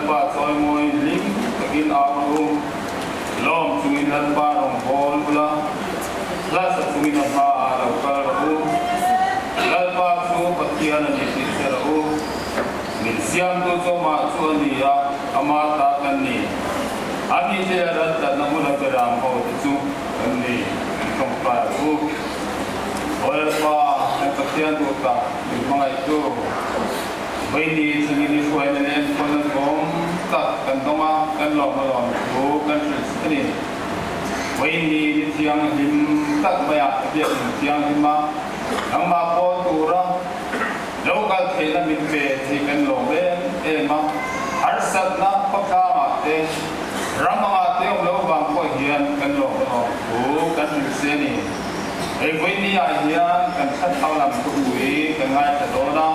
Lalpa chawimawi hlim takin au rawh u. Lawm chungin Lalpa rawn hawl ula, hla sa chungin a hmaah lo kal rawh u. Lalpa chu Pathian a ni tih hre rawh u. Min siamtu chu amah chu a ni a, ama ta kan ni. A mite leh ral tlatna hmuna beram ho te chu kan ni. Kan tawngtai rawh u. Aw Lalpa, kan Pathian duh tak, min hmangaihtu. Vaini chungin i hruaina leh enkawlna duhawm tak kan dawng a, kan lawm a lawm thu kan hrilh a ni. Vaini ni thianghlim tak maiah ka biakinn thianghlim a, nangmah pawl tura lo kal theihna min pe tih kan lawm em em a, harsatna khawtlangah te, ram angah te awm lo vang pawh hian kan lawm a lawm thu kan hrilh si a ni. Hei vaini ah hian kan thlarau lam thupui kan ngaithla dawn a,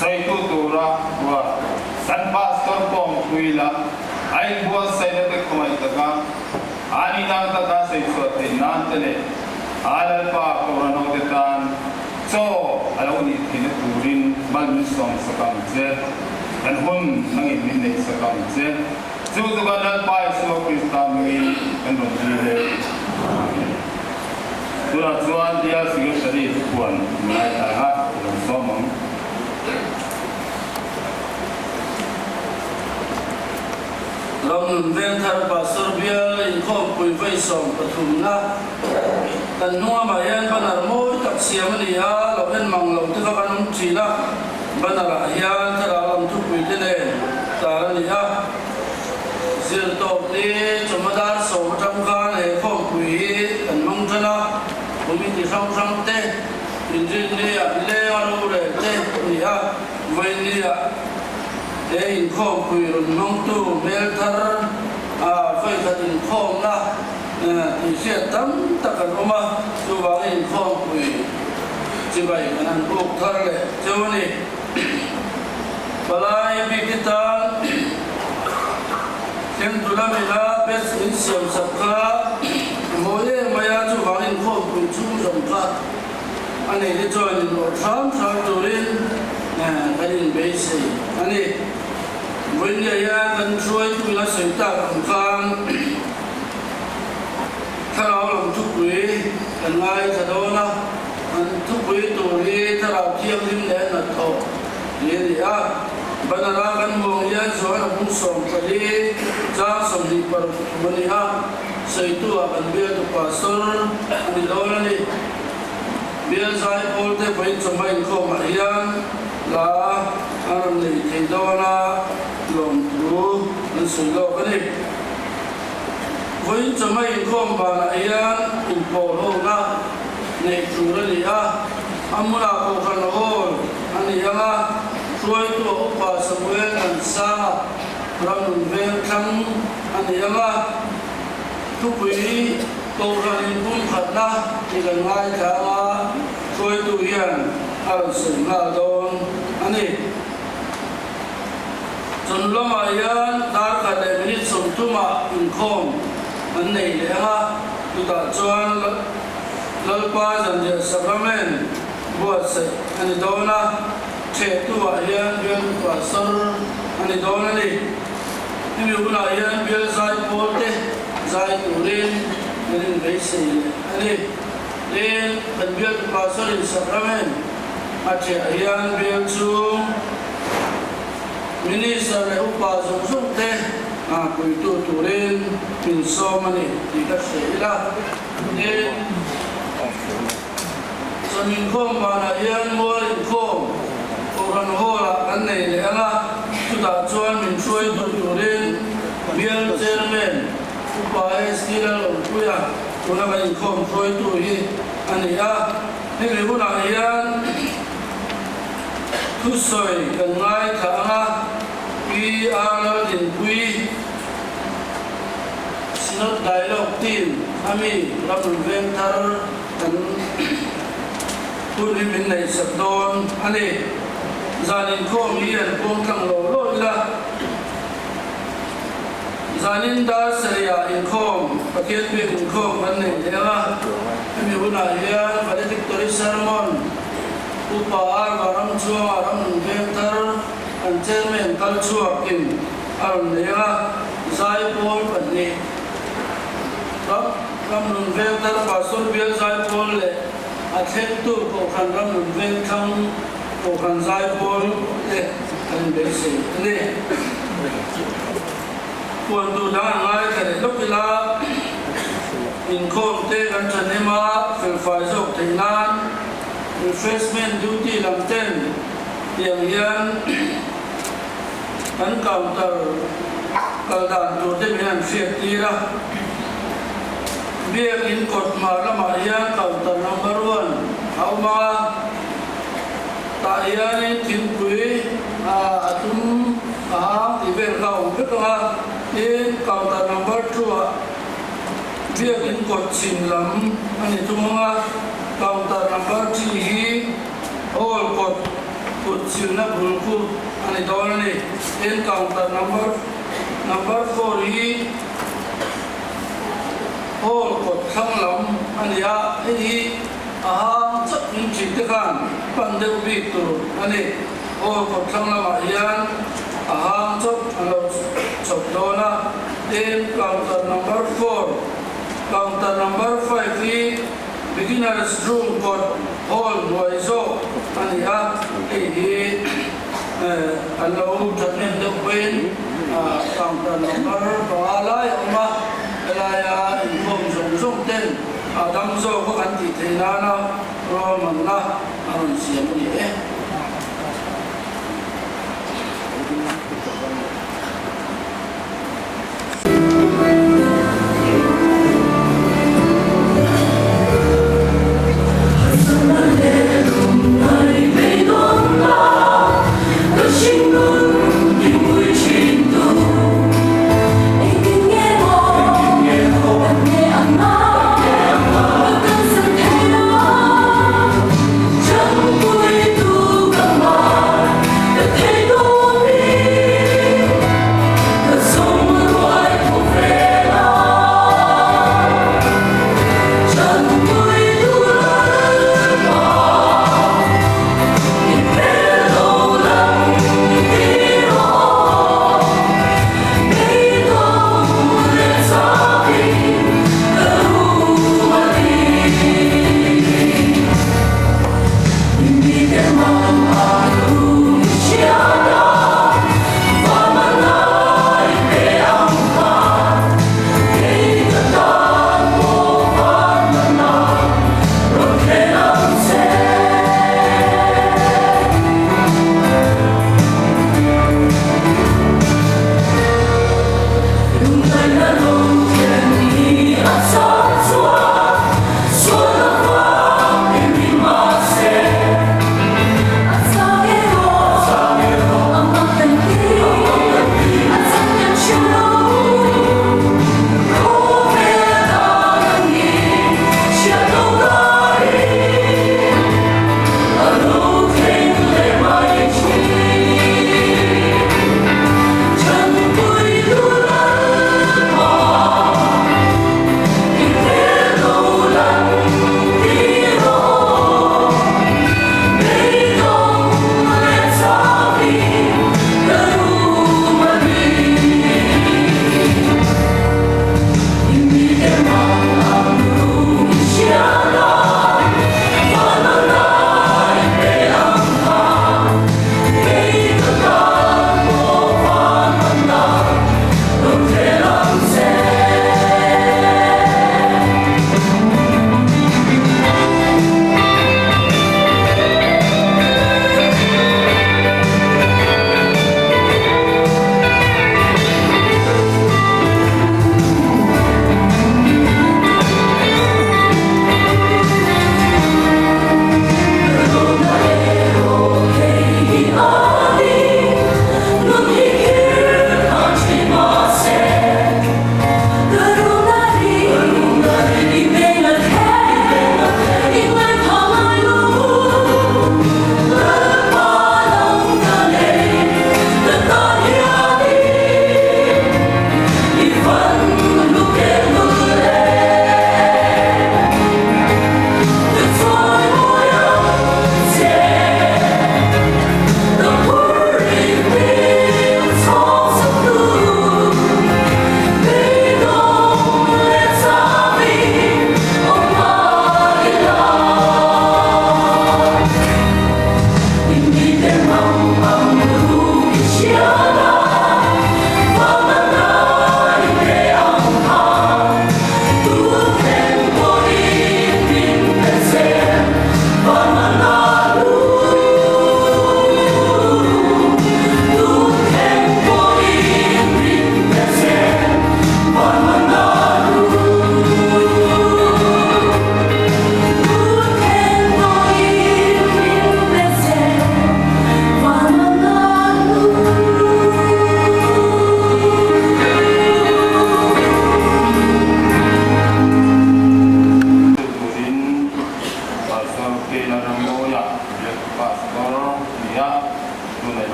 sawitu tura ruat kan pastor kawngpui lam a inbuatsaihna te khawngaih taka a ninang taka sawi chhuah theih nan te leh a Lalpa Kohhran hote tan chaw a lo nih theihna turin mal min sawm sak ang che, kan hun nangin min neih sak ang che. Chu chu kan Lalpa Isua Krista hmingin kan rawn dil e. Amen. Tunah chuan Bial Secretary thupuan ngaithla kha i lo sawm ang. Ramnun Vengthar Pastor Bial inkhawmpui vawi 13na kan hnung amah hian banner mawi tak siam a ni a, lo en mang lo te kha kan awm thin a. Banner-ah hian thlarau lam thupui te nen tar a ni a, zirtawp ni chawhma dar 10 atang khan he khawmpui hi kan hmang tan a, committee hrang hrang te, inrinni-ah nileng a rorel te a ni a, vawiinni-ah he inkhawmpui rawn hmangtu hmel thar a vawikhat inkhawmna tih hriat tam tak an awm a, chuvangin inkhawmpui Chibai kan han buk thar leh cheu a ni. Palai bik tan thlengtu lamina best min siam sak kha a mawi em mai a, chuvang inkhawmpui chhung zawng kha a nei te chuan inawrh hram hram turin kan inbeisei a ni. Vawiinah hian kan hruaitu ina sawi tak ang khan Thlarau lam thupui kan ngaithla dawn a, an thupui tur hi Thlarau Thianghlim leh hnathawh tih a ni a. Banner-a kan hmuh ang hian Johan a bung 14 chang 26 thum a ni a, sawitu-ah kan bialtu Pastor a ni dawn a ni. Bial zaipawl te vawiin chawhma inkhawmah hian la a rawn nei thei dawn a, lawmthu an sawi lawk a ni. Vawiin chawhma inkhawm banah hian inpawlhawna neih tur a ni a, a hmunah Kohhran Hall a ni ang a, hruaitu a Upa Samuel Nansanga Ramnun Vengthlang a ni ang a, thupui Kohhran inpumkhatna tih kan ngaithla ang a, hruaitu hian a rawn sawi nghal dawn a ni. Chun lamah hian dar khat leh minute 30ah inkhawm an nei leh ang a, chutah chuan Lalpa Zanriah Sacrament buatsaih a ni dawn a, thehtu-ah hian bial upa sawr a ni dawn a ni. Hemi hunah hian bial zai pawl te zai turin kan inbeisei leh a ni. Tin, kan bial upa sawrin Sacrament a thehah hian bial chu Minister leh upa zawng zawng te puitu turin min sawm a ni tih ka hre ila. Tin, chawm inkhawm vanah hian mual inkhawm Kohhran Hall-ah kan nei leh ang a, chutah chuan min hruaitu turin Bial Chairman Upa ST Lalawmpuia tuna kan inkhawm hruaitu hi a ni a. Hemi hunah hian thusawi kan ngaithla ang a, Pi R Laldinpuii, Synod Dialogue Team a mi Ramrun Vengthar kan hun hi min neihsak dawn a ni. Zan inkhawm hi an puang tlang lo lo ila. Zanin dar sarihah inkhawm, Pathian biak inkhawm kan nei leh ang a, hemi hunah hian valedictory sermon Upa Arva Ramchuanga Ramnun Vengthar kan chairman kal chhuakin. a rawn nei ang a, Zaipawl pahnih, Ram Ramnun Vengthar Pastor Bial Zaipawl leh a thlengtu Kohhran Ramnun Vengthlang Kohhran Zaipawl te kan inbeisei a ni. Puan tur dang an ngaithla leh lawk ila, inkhawm te kan thahnem a, felfai zawk theih nan refreshment duty lam ten tiang hian kan counter kal dan tur te min han hriat tir a. Biakin kawt hmar lamah hian counter number one a awm a, tah hianin thingpui a tum a hang tih vel kha a awm vek ang a, tin counter number two ah biakin kawt chhim lam a ni thung ang a, counter number three hi hall kawt kut chhimna bul khu a ni dawn a ni, tin counter number number four hi hall kawt thlang lam a ni a, hei hi a hang chauh in thin te khan pan deuh bik tur a ni. Hall kawt thlang lamah hian a hang chauh an lo chhawp dawn a, tin counter number four, counter number five hi beginners room kawt hall hnuai zawk a ni a, hei hi an lo thahnem deuh pawhin counter number panga lai a awm a, helaia inkhawm zawng zawng ten a dam zawk a kan tih theih nana ruahmanna a rawn siam a ni e.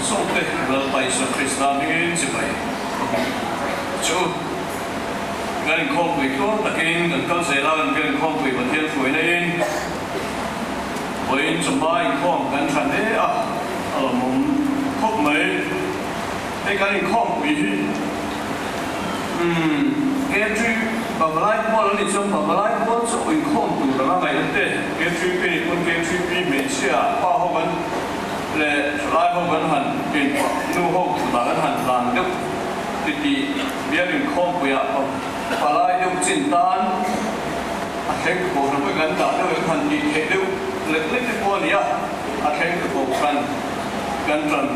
zawng te Lalpa Isua Krista hmingin chibai ka hmu che u. Kan inkhawmpui tluang takin kan kal zel a, kan inkhawmpui Pathian hruaina in vawiin chawhma inkhawm kan tha hle a, a lawmawm khawp mai. Hei kan inkhawmpui hi umm K3 Pavalai Pawl a nih chuan Pavalai Pawl chauh inkhawm tur anga ngaihna te, K3P nih pawn K3P hmeichhia pa ho kan leh thalai ho kan han inpah nu ho thutah kan han tlan deuh titih bial inkhawmpuiah palai deuh chin tan a thleng tu kohhran pawh kan dah deuh em han tih theih deuh lek lek te pawh a ni a, a thleng tu kohhran kan tan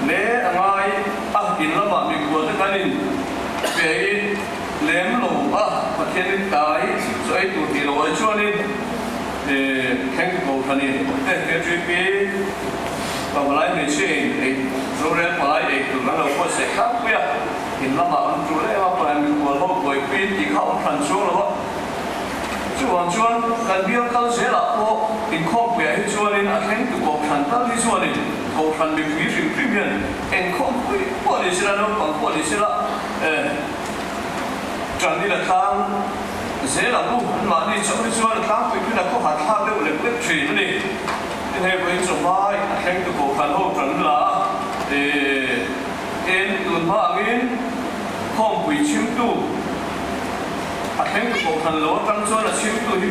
hle a ngai a, in lamah mikhual te kan in pe i lem lo a, Pathian in tlai chu ei tur tih loh ai chuanin thleng tu kohhran in te KGP Pavalai hmeichhia in ei rorel palai ei tur kan lo buatsaih tlangpui a, in lamah an tul em a, palai mikhual ho buaipui in tih kha awm hran chuang lo a. Chuvang chuan kan bial kal zelah pawh inkhawmpuiah hi chuanin a thlengtu kohhran tal hi chuanin kohhran mipui hrim hrim hian engkhawmpui pawh ni sela, naupang pawh ni sela eh ṭan ila tlang zel ang u. Anmahni chauh hi chuan a tlangpui phun a khawhar thlak deuh lek lek ṭhin a ni. Tin hei vawiin chawhmai a thlengtu kohhran ho ṭan la eh en tun hma angin khawmpui chhimtu, A thleng tu kohhran lo atang chuan a chhimtu hi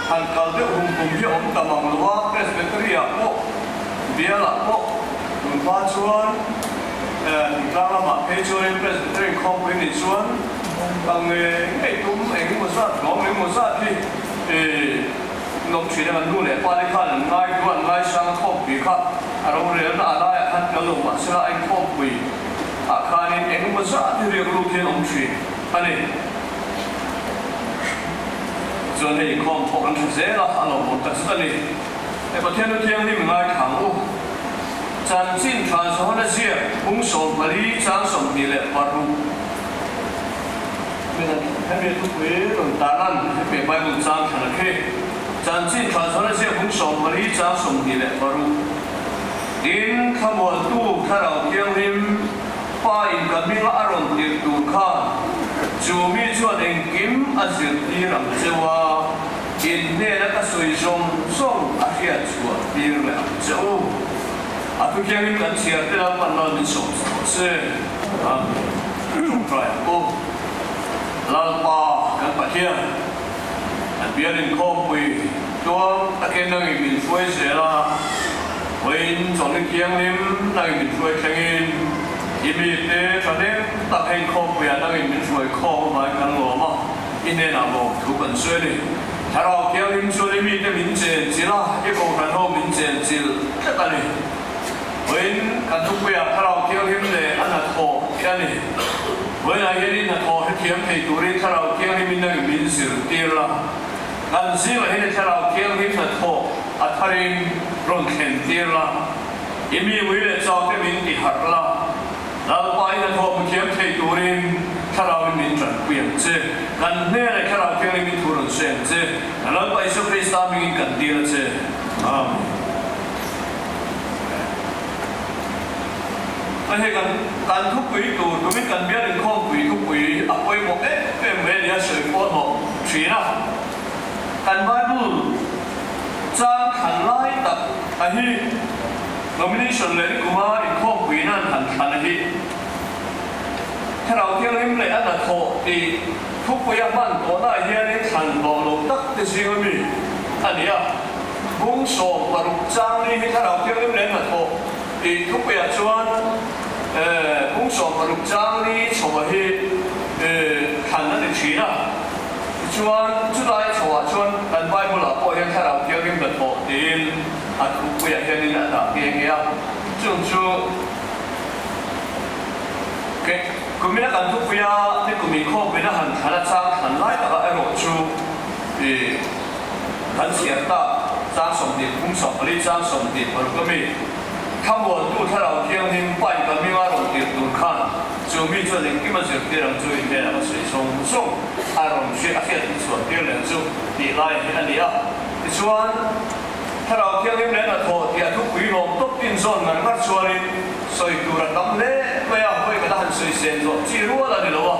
han kal deuh hum hum hi a awm ta mang lo a, Presbytery ah pawh, bial ah pawh tun hma chuan thingtlang lamah phei chuanin Presbytery inkhawmpui nih chuan kal ngei ngei tum eng emaw zat hlawm eng emaw zat hi nawm thin a, kan nu leh pa te khan an ngai duh a, an ngaisang a khawmpui kha a rorelna a laiah khan kal lo mahsela a inkhawmpui ah khanin eng emaw zat hi riak lut hian awm thin. A ni. Chuan hei inkhawm pawh kan hre zel a, a lawmawm tak zet a ni. Hei Pathian nu thianghlim i ngaithla ang u. Chanchin tha Johana ziak bung 14 chang 26. Hemi thupui rawn tarlan hemi Bible chang thlan a khi. Chanchin tha Johana ziak bung 14 chang 26. Tin, thlamuantu Thlarau Thianghlim Pa in ka hminga a rawn tirh tur khan chu mi chuan engkim a zirtir ang cheu a, in hnena ka sawi zawng zawng a hriat chhuah tir leh ang che u. A thuthiangin kan chhiar te Lalpan mal min sawm sa rawh se. Amen. Tawngtai ang u. Lalpa kan Pathian, kan bial inkhawmpui tluang takin nangin min hruai zel a, Vawiin chawlhni thianghlim nangin min hruai thlengin i mite thahnem tak hei khawmpuiah nangin min hruai khawm avangin kan lawm a, i hnenah lawm thu kan sawi a ni. Thlarau Thianghlim chuan i mite min chen chilh a, i kohhran ho min chen chilh tlat a ni. Vawiin kan thupuiah Thlarau Thianghlim leh a hnathawh tih a ni. Vawiinah hian i hnathawh hrethiam thei turin Thlarau Thianghlimin nangin min zirtir la. Kan zingah hian i Thlarau Thianghlim hnathawh a tharin rawn thlen tir la, i mi ui leh chau te min ti harh la, Lalpa i hnathawh hmu thiam thei turin Thlarauin min tanpui ang che. Kan hnenah i Thlarau Thianghlim in thu rawn sawi ang che. Kan Lalpa Isua Krista hmingin kan dil a che. Amen. Hei kan kan thupui tur tumin kan bial inkhawmpui thupui a pawimawh em em mai a ni a, sawi pawh hlawh thin a. Kan Bible chang thlan lai tak a hi nomination leh nikuma inkhawmpui nan han thlan a hi Thlarau Thianghlim leh a hnathawh tih thupui a hman tawhnaah hianin thlan hlawh lo tak te zinga mi a ni a. Bung 16 chang ni hi Thlarau Thianghlim leh a hnathawh tih thupuiah chuan bung 16 chang ni chhoa hi thlan a ni thin a. Tichuan, chulai chhoah chuan kan Bible-ah pawh hian Thlarau Thianghlim hnathawh tiin a thupuiah hianin a dah nghe nghe a. Chung chu ke kumina kan thupuia ni kum inkhawmpuina han thlan a chang thlan lai takah erawh chu ih kan chhiar tak chang 20 kum 24 chang 26 a mi Thlamuantu Thlarau Thianghlim Pain ka hminga rawn tirh tur khan chu mi chuan engkim a zirtir ang chu in hnenah ka sawi zawng zawng a rawn hriat a hriat inchhuah tir leh ang chu tih lai hi a ni a. Tichuan, Thlarau Thianghlim leh hnathawh tih a thupui lawm tawp tin zawn ngar ngar chuanin Sawi tur a tam hle mai a, hawi ka la han sawi sen zawh chi rual a ni lo a.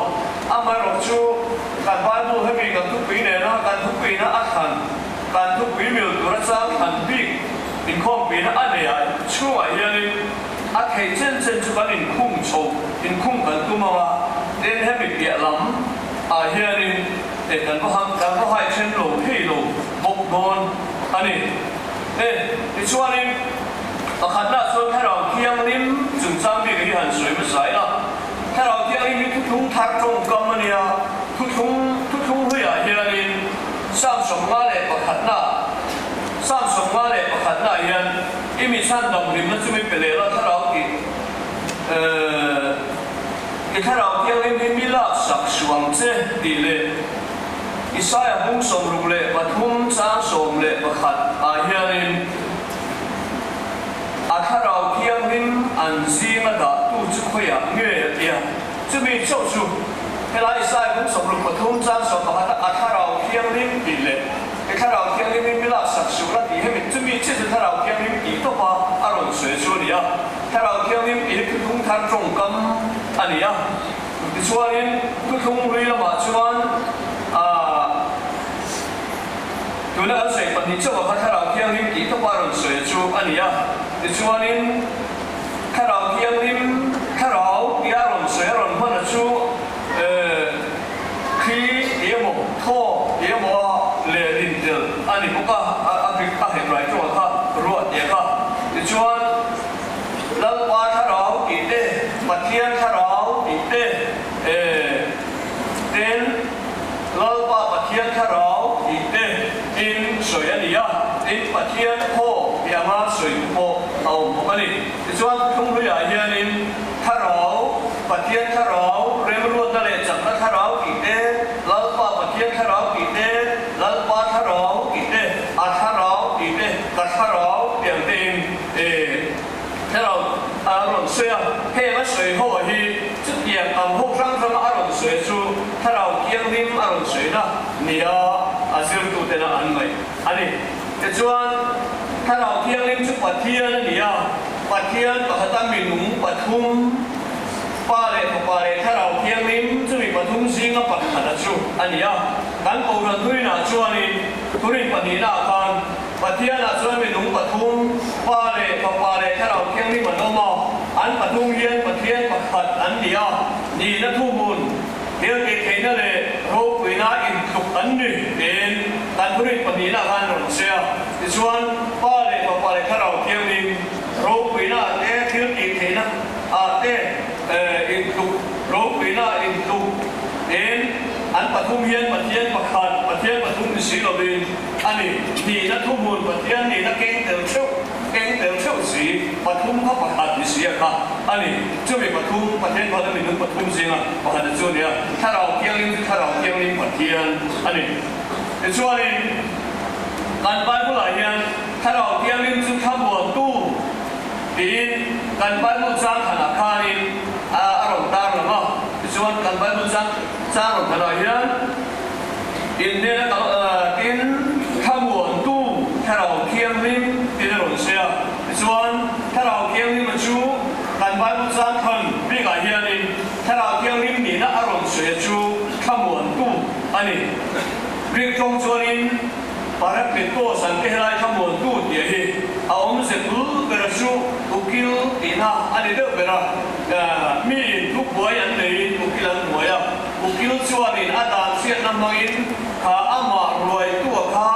Amaherawhchu, kan Bible hemi kan thupui nena kan thupuina a thlan, kan thupui mil tur a chang thlan bik inkhawmpuina a nei ah chhungah hianin a theih chen chen chu kan inkhung chho, inkhung kan tum ang a, tin hemi piah lam ah hianin eh kan va han kan va hai then lo thei lo bawk dawn a ni. E, tichuanin pakhatna chuan Thlarau Thianghlim chungchang bik hi han sawi hmasa ila. Thlarau Thianghlim hi thuthlung thar tawngkam a nia, thuthlung thuthlung hluiah hianin Psalm 51 Psalm 51 ah hian i mi chhan damhlimna chu mi pe leh la Thlarau tih eh i Thlarau Thianghlim hi mi laksak suh ang che tih leh Isaia bung 63 chang 11 ah hianin a Thlarau Thianghlim an zinga dahtu chu khawiah nge a ti a, chumi chauh chu helai Isaia bung 63 chang 11 a a Thlarau Thianghlim tih leh i Thlarau Thianghlim hi mi laksak suh la tih hemi chumi chiah chu Thlarau Thianghlim tih tawpa a rawn sawi chu a ni a, Thlarau Thianghlim tih hi thuthlung thar tawngkam a ni a. Tichuanin thuthlung hlui lamah chuan aah tuna kan sawi pahnih chauh a kha Thlarau Thianghlim tih tawpa rawn sawi chu a ni a. Tichuanin Thlarau Thianghlim, Thlarau tia rawn sawi a rawn hman a chu eh thli tih emaw, thaw tih emaw a lehlin tel a ni bawk a, a Greek a Hebrai tawngah kha ruah tih a kha. Tichuan. Lalpa thlarau tih te, Pathian thlarau tih te, eh, tin, Lalpa Pathian thlarau tih te in sawi a ni a, tin, Pathian khaw tih anga sawi te pawh a awm bawk a ni. Tichuan, thuthlung hluiah hianin thlarau, Pathian thlarau, remruatna leh chakna thlarau tih te, Lalpa Pathian thlarau tih te, Lalpa thlarau tih te, a thlarau tih te, ka thlarau tih ang te in, E, thlarau a rawn sawi a, heng a sawi ho hi chutiang ang ho hrang hranga a rawn sawi chu thlarau thianghlim a rawn sawina nia a zirtutena an ngaih a ni. Tichuan, thlarau thianghlim chu Pathian a ni a, Pathian pakhata minung pathum, Pa leh Fapa leh Thlarau Thianghlim chumi pathum zinga pakhata chu a ni a. Kan Kohhran thurinah chuanin thurin pahnihnaah khan, Pathianah chuan minung pathum, Pa leh Fapa leh Thlarau Thianghlim an awm a, an pathum hian Pathian pakhat an ni a, nihna thuhmun, thiltihtheihna leh ropuina intluk an ni tiin kan thurin pahnihna khan rawn che a. Tichuan, Pa leh Fapa leh Thlarau Thianghlim ropuina te, thiltihtheihna ah te intluk, ropuina intluk tiin an pathum hian Pathian pakhat, Pathian pathum ni si lovin, A ni, nihna thuhmun Pathian nihna keng tel theuh, keng tel theuh si, pathum kha pakhat ni si a kha a ni. Chumi pathum, Pathian pakhat a minung pathum zinga pakhat a chu a ni a, Thlarau Thianghlim chu Thlarau Thianghlim Pathian a ni. Tichuanin, kan Bible-ah hian Thlarau Thianghlim chu thlamuantu tiin kan Bible chang khanah khanin a rawn tarlang a. Tichuan, kan Bible chang chang rawn khanah hian, Inhnena kal tin thlamuantu Thlarau Thianghlim tiin a rawn sawi a. Tichuan, Thlarau Thianghlima chu kan Bible chang than bikah hianin Thlarau Thianghlim nihna a rawn sawi a chu thlamuantu a ni. Greek tawng chuanin Parakletos an ti helai thlamuantu tih hi a awmze bul ber a chu ukil tihna a ni deuh ber a. Miin thubuai an neiin ukil an hmuai a. Ukil chuanin a dan hriatna hmangin kha amah ruaitua kha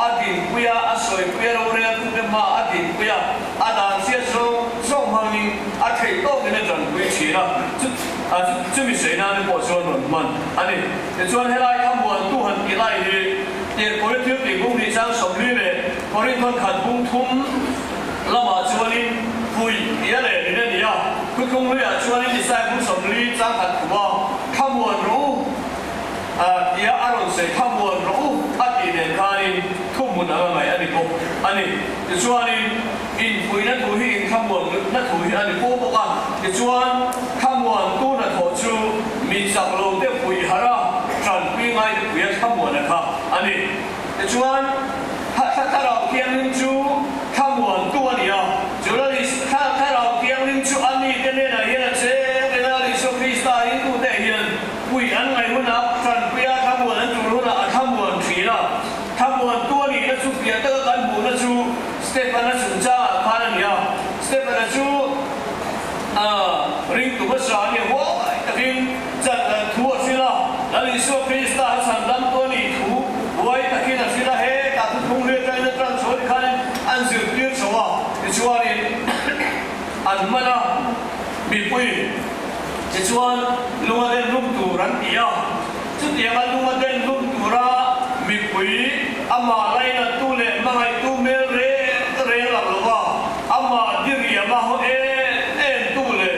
a dinpui a, a sawipui a, roreltute hma a dinpui a, a dan hriat zawng zawng hmangin a theih tawkin a tanpui thin a, chumi sawi nane pawh chuan rawn hman a ni. Tichuan helai kha muantu han tih lai hi tirh Korinthil tih bung hnih chang 40 leh Korinthon khat bung thum lamah chuanin pui tih a leh rin a ni a, thuthlung hluiah chuanin Isaiah bung 40 chang khat khuma Thlamuan rawh u tia a rawn sawi thlamuan rawh u a tih nen khanin thuhmun anga ngaih a ni bawk a ni. Tichuanin inpuihna thu hi inthlamuanna thu hi a ni fo bawk a. Tichuan thlamuan tu hnathawh chu mi chak lo te puih harh a, tanpui ngai te puih a thlamuan a kha a ni. Tichuan Thlarau Thianghlim chu thlamuan tu a ni a, Journalist Thlarau Thianghlim chu a ni. tanpui a, thlamuan an tul hunah a thlamuan thin a. Thlamuantu a nihna chu piah taka kan hmuhna chu Stefana chungchangah khan a ni a. Stefana chu ringtu hmasa a ni huai takin chan dan thu a hrilh a, Lal Isua Krista a chhan damtu a nih thu huai takin a hrilh a. Hetah thuthlung hlui atangin a tan chhuah ni khanin an zirtir chho a, tichuanin an hman a, mipui tichuan lung a den hlum tur an ti a. Chutianga lung a den hlum tura mipui amah lainattu leh hmangaihtu hmel reng reng lang lova amah diriam a haw em em tu leh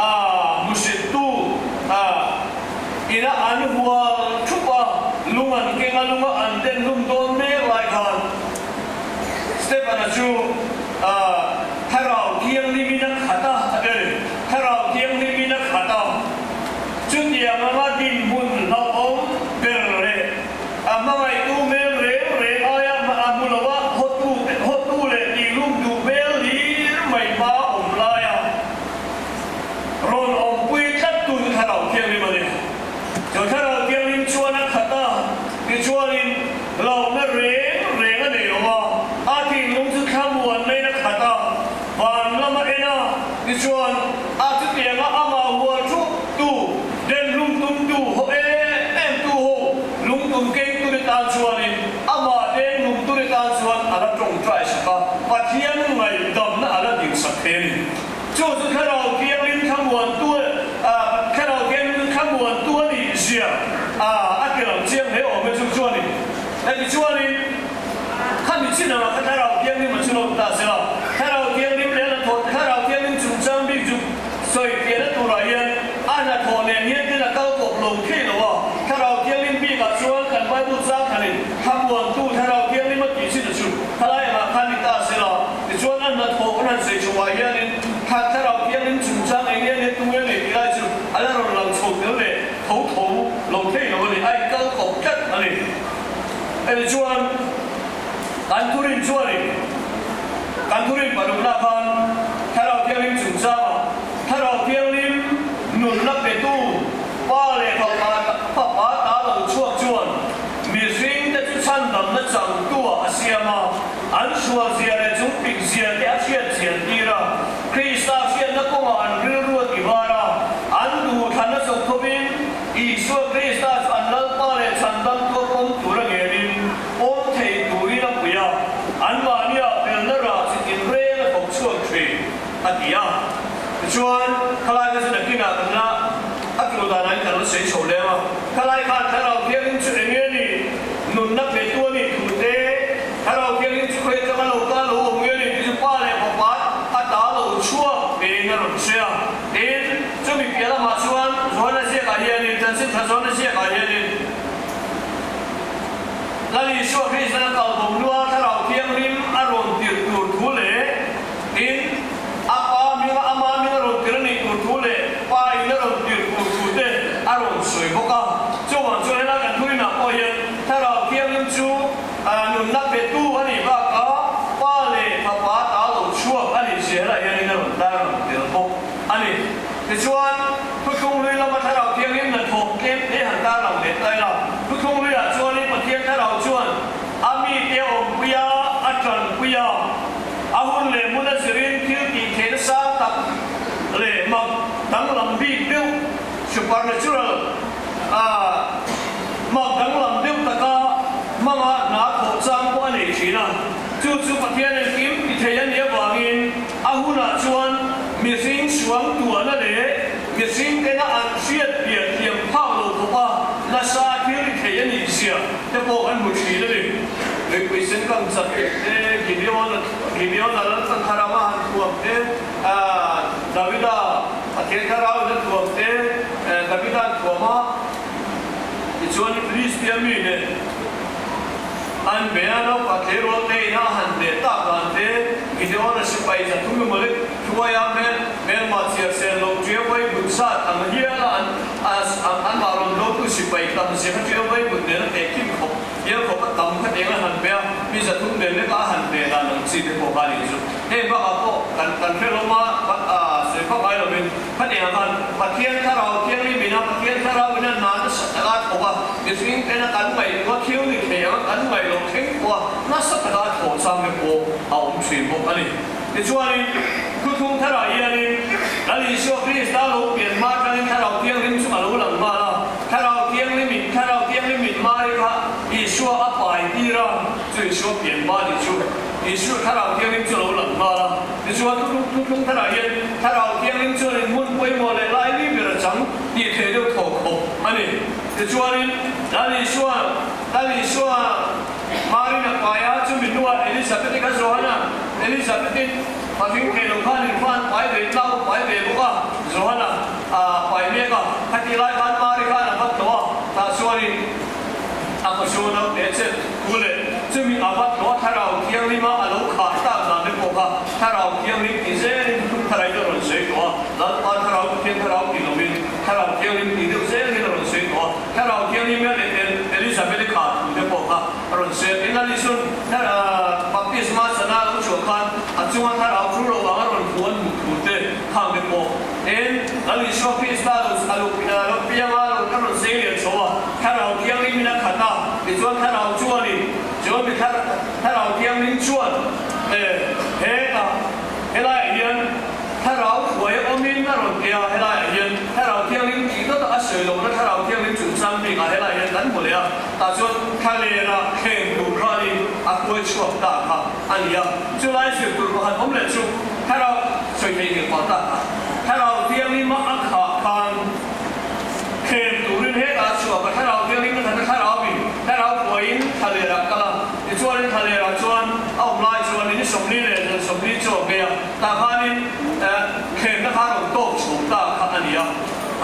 a hmuhsittu a ina an hual thup a, lung an keng a, lunga an den hlum dawn mek lai khan Stefan-a chu a Thlarau Thianghlimin a khat a, a ti a ni. Thlarau Thianghlimin a khat a. Chutiang anga dinhmun hlauhawm ber leh a hmangaihtu hmel reng reng aia a hmu lo a, hawtu leh tihlum duh hmel hlir mai hma awm laia rawn awmpui tlattu chu Thlarau Thianghlim a ni. Chu Thlarau Thianghlim chuan a khat a, tichuanin hlauhna reng reng a nei lo a, a thinlung chu thlamuan maiin a khat a, van lam a en a, tichuan a chutianga amah hual thup tu, den lung tum tu haw em em tu ho lung tum keng tu ni tan chuanin amah den lung tu ni tan chuan a la tawngtai sak a, Pathian ngaihdamna a la ding sak thei a ni. Chu chu Thlarau Thianghlim thlamuan tu a, Thlarau Thianghlim chu thlamuan tu a nih zia a a ti lang chiang hle awm e chu chuanin. Heti chuanin khami chin anga kha Thlarau Thianghlim a chu lo ta se la, Thlarau Thianghlim leh a hnathawh Thlarau Thianghlim chungchang bik chu sawi piahna turah hian a hnathawh nen hian tin a kal kawp lo thei lo a. Thlarau Thianghlim bikah chuan kan Bible chang thanin thlamuantu Thlarau Thianghlim a tih chin a chu khalai angah khan ni ta se la, tichuan a hnathawh kan han sawi chhuah hianin kha Thlarau Thianghlim chungchang eng nge nia tung nge nei tih lai chu a la rawn lang chho tel leh tho tho lo thei lo a ni, a inkal kawp tlat a ni. Heti chuan kan thurin chuanin kan thurin parukna khan Thlarau Thianghlim chungchangah Thlarau Thianghlim nunna petu Pa leh Fapa Fapa ta lo chhuak chuan mihringte chu chhandamna changtuah a siam a, an sualzia leh chungpikzia te a hriat chian tir a, Krista hriatna kawngah an rilru a tivar a, an duhthlanna chawp thovin Isua Krista chu an Lalpa leh Chhandamtu a pawm tur a ngenin pawm thei turin a pui a, anmahniah felna rah chi tinreng a thawk chhuak thin, a ti a. Tichuan, khalai kha chu nakinah kan la a tul danah in kan la sawi chho lem a. Khalai khan Thlarau Thianghlim chu eng nge ni? Nunna petu a nih thu te, Thlarau Thianghlim chu khawi atanga lo kal lo awm nge ni tih chu Pa leh Fapa a ta lo chhuak tiin a rawn sawi a. Tin, chumi piah lamah chuan Johana ziakah hianin, Chanchin Tha Johana ziakah hianin, Lal Isua Kristan a kal bo hnua Thlarau Thianghlim a rawn tirh tur thu leh, tin, a Pa hminga ama hming a rawn tirh a nih tur thu leh Pa in a rawn tirh tur thu te a rawn sawi bawk a. Chuvang chuan helai kan thurinah pawh hian Thlarau Thianghlim chu nunna petu a nih bakah Pa leh Fapa ta lo chhuak a nih zia helai hianin a rawn tar lang tel bawk a ni. Tichuan, Thuthlung hlui lama Thlarau Thianghlim hnathawk tlem te han tar lang leh ta ila. Thuthlung hluiah chuanin Pathian Thlarau chuan a mite a awmpui a, a tanpui a, a hun leh hmun a zirin thil tih theihna sang tak leh mak danglam bik deuh, supernatural, a mak danglam deuh taka hmanga hna thawh chang pawh a nei thin a. Chu chu Pathian engkim ti thei a nih avangin a hunah chuan mihring suang tuahna leh mihring tena an hriat pian thiam phak lo khawpa nasa thil ti thei a nih zia te pawh kan hmu thin a ni. Mipui sen kan chat teh te, Gibeon Gibeon a lal kan thar anga han thuam te, Davida Pathian thlarau in a thuam te, Davida an thuam a, tichuan Philistia mi nen an be a, naupang tleirawl te ina a han hneh tak dan te, Gideon a sipai 300 emaw lek hruaia hmel hmelma chhiar sel lo ṭiau vai but zat ang hial a an an mah rawn dotu sipai tam zia kha ṭiau vai but nen a tehkhin khawp hial khawp a tam kha eng a han be a, mi 300 nen lek a a han hneh dan ang chi te pawh kha a nih chu. Heng bakah pawh kan kan hre lawm a, sawi vak ngai lovin khatiang khan Pathian Thlarau Thianghlim ina. a, Pathian Thlarau in a hna nasa taka a thawk a, mihring tena kan ngaihtuah thil ni thei anga kan ngaih loh thleng pawh a nasa taka a thawh chang te pawh a awm thin bawk a ni. Tichuanin, Thuthlung Tharah hianin Lal Isua Krista lo pian hma atangin Thlarau Thianghlim chu a lo lang nghal a, Thlarau Thianghlim in Thlarau Thianghlim in Mari kha Isua a pai tir a, chu Isua pian hma ni chu Isua Thlarau Thianghlim chu a lo lang nghal a. Tichuan, Thuthlung Tharah hian Thlarau Thianghlim chuan in hmun pawimawh leh laili ber a chang tih theih deuh thaw khawp a ni. Tichuanin, Lal Isua, Lal Isua, Marin a pai a, chumi hnuah Elizabeth-i kha Johana, Elizabeth-in pahring thei lo khan in fa an pai ve, nau a pai ve bawk a, Johana a pai mek a, khatih lai khan Mari khan a vat tawh a, tah chuanin a pasua naute a chet thu leh chumi a vat tawh a Thlarau Thianghlima a lo khah tak dan te pawh kha Thlarau Thianghlim ti zelin thum tharai chu a rawn sawi tawh a, Lalpa Thlarau Pathian Thlarau ti lovin Thlarau Thianghlim ti deuh zel hian a rawn sawi tawh a. Thlarau Thianghlim hian Elizabeth-i kha thu te pawh kha a rawn sawi a, tin a Lisun baptisma sana lo chhuah khan a chunga thlarau thu lo vang a rawn hmu an hmuh thu te khang te pawh en Lal Isua Krista lo a lo lo piang a, lo a rawn sei lian chho a, Thlarau Thianghlim in a khat a, tichuan Thlarau chuanin chuan mi Thlarau Thianghlim chuan hetah helaiah hian Thlarau hruai awmin a rawn ti a, helaiah hian Thlarau Thianghlim tih dawt a sawi lohna Thlarau Thianghlim chungchang bikah helaiah hian kan hmu leh a, tah chuan thlalera thleng tur khanin a hruai chhuak ta kha a ni a. Chulai zir tur pakhat awm leh chu Thlarau sawi thei ngei pah ta kha Thlarau Thianghlima a khah khan thleng turin hetah a chhuak a, Thlarau Thianghlim a thatna Thlarauin Thlarau hruaiin thlalerah a kal a, tichuanin thlalerah chuan a awm lai chuanin ni 40 leh zan 40 chu a vei a. Tah khanin thlemna kha rawn tawk chho ta kha a ni a,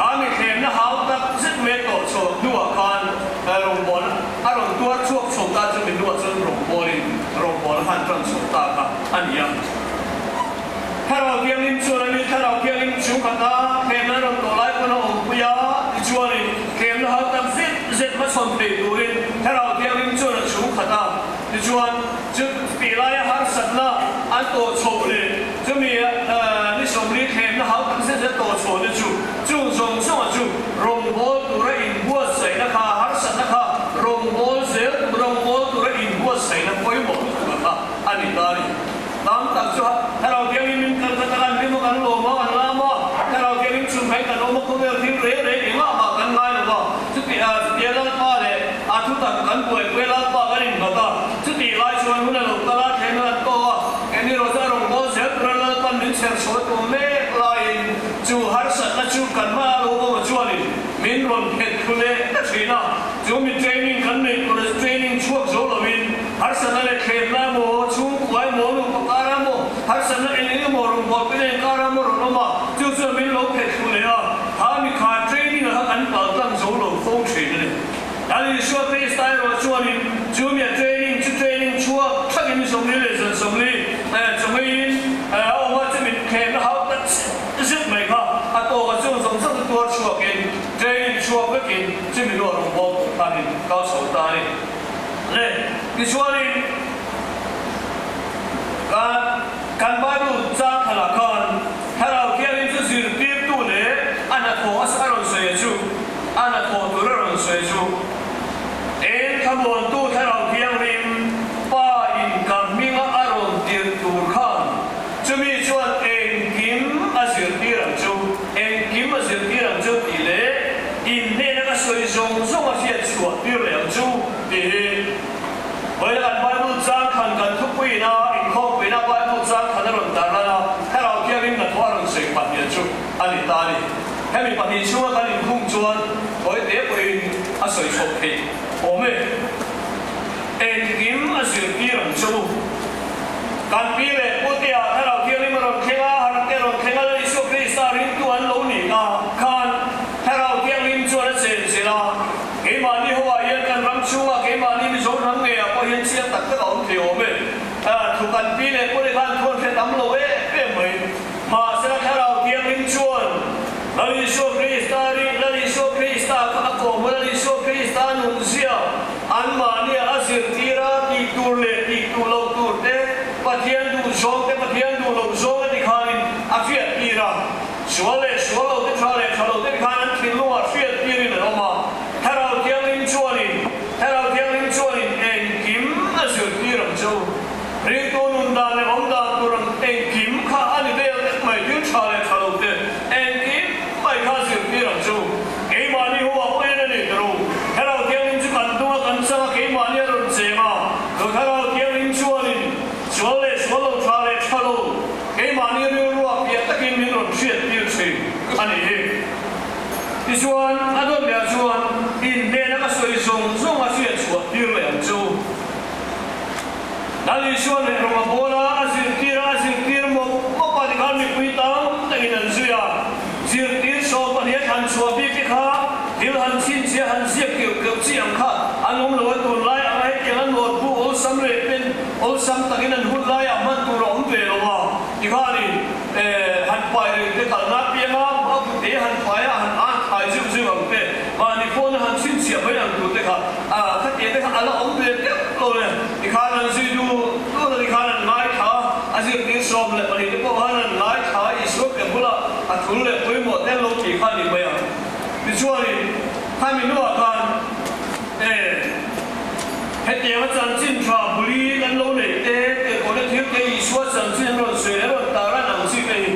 a mi thlemna hau tak zet mai tawh chho hnuah khan rawngbawlna a rawn tuar chhuak chho ta chu mi hnuah chuan rawngbawlin rawngbawlna khan tan chho ta kha a ni a. Thlarau Thianghlim chuan a mi Thlarau Thianghlim chung khata thlemna rawn tawh lai pawn a awmpui a, tichuanin thlemna hau tak zet zet hmachhawn thei turin Thlarau Thianghlim chuan a chhung khat a. Tichuan, chu tih laia harsatna an tawh chhoh leh chumi ni 40 thlemna hau tak zet zet tawh chhoh te chu, chung zawng zawnga chu rawngbâwl tura inbuatsaihna kha, harsatna kha rawngbâwl zel tur, rawngbâwl tura inbuatsaihna pawimawh lutuk kha a ni ta a ni. Tam tak chu Thlarau Thianghlim in kan khat a, kan hlim a, kan lawm a, kan lam a, Thlarau Thianghlim chhun khain kan awm a, khawvel thil reng reng engah mah kan ngai lo va, chuti a chutia Lalpa leh a thutak kan buaipui a, Lalpa kan innghat a, chutih lai chuan hun a lo kal a, thleng a kan tawk a, engni rawh chu a rawn bawl zel tura Lalpan min chher chhuah tum mek laiin chu harsatna chu kan hma a lo awm a chuanin min rawn phet thlu leh ta thin a, chu mi training kan neih tur a training chhuak zo lovin Harsatna leh thlemna emaw, chhungkua emaw, nupa kar emaw, harsatna eng eng emaw rawn buaipui eng kar emaw rawn awm a, chu chuan min lo phet thlu leh a, kha mi kha training ah kha kan kal tlang zo lo fo thin a ni. Lal Isua Krista erawh chuanin chu mia training chu training chhuak thlakin ni 40 leh zan 40 chawngeiin a awm a, chumi thlemna hau tak zet zet mai kha a tawk a, chung zawng zawng chu tuar chhuakin training chhuak vekin chumi hnuah rawn bawl tur khanin kal chho ta a ni. Le, tichuanin kan kan Bible chang khalah khan Thlarau Thianghlim chu zirtirtu leh a hnathawh a a rawn sawi chu, a hnathawh tur a rawn sawi chu, Eng thlamuantu Thlarau Thianghlim Pa in ka hminga a rawn tirh tur khan chumi chuan engkim a zirtir ang chu, engkim a zirtir ang chu tih leh in hnena ka sawi zawng zawng a hriat chhuah tir leh ang chu tih hi vawiin kan Bible chang khan kan thupuiin a inkhawmpuiin a Bible chang khan a rawn tarlan a, Thlarau Thianghlim hnathawh a rawn sawi pahnih chu a ni ta a ni. Hemi pahnih chhunga kan inkhung chuan thawi te pawhin a sawi chhoh theih awm e. Engkim a zirtir ang che u. Kan pi leh putea Thlarau Thianghlim a rawn thleng a, Harhte a rawn thleng a, Lal Isua Krista ringtu an lo nih a khan Thlarau Thianghlim chuan a chen chilh a, keimahni ho ah hian kan ram chhungah keimahni Mizo hnam ngeiah pawh hian chiang tak tak a awm thei awm e. Thu kan pi leh pute khan thu an hre tam lo em em mai. Mahsela Thlarau Thianghlim chuan Lal Isua Krista ring Lal Isua Krista kha a kawm a, Lal Isua Krista nunzia anmahnia a zirtir a, tih tur leh tih duh loh tur te, Pathian duh zawng te, Pathian duh loh zawng a ti khanin a hriattir a. Sual leh sual lo te, tha leh tha lo te khan an thinlungah hriat. Isua'n rawng a bawl a, a zirtir a, a zirtir mawp mawp a tikhan mipui tam takin an zui a. Zirtir 12 a thlan chhuah bik te kha thil han chhinchhiah han ziak keuh keuh chi ang kha an awm lo a, tunlai anga hetiang a nawt bu awlsam leh pen awlsam takin an hun laiah hman tur a awm ve lo a, tikhanin han pai reng te kalna apianga a kute han pai a han an thlai zeuh zeuh ang te, mahni phone a han chhinchhiah mai ang tur te kha khatiang te kha a la awm ve deuh lo le, tikhan an zui duh duh a tikhan an ngaithla a, a zirtir 12 te pawh khan an ngaithla a, Isua ke bulah a thul leh pawimawh te an lo tih kha a ni mai ang. Tichuanin khami hnuah khan hetianga chanchin tha buli kan lo neih te, tirhkohna thil te, Isua chanchin an rawn sawi leh rawn tar an ang chi te hi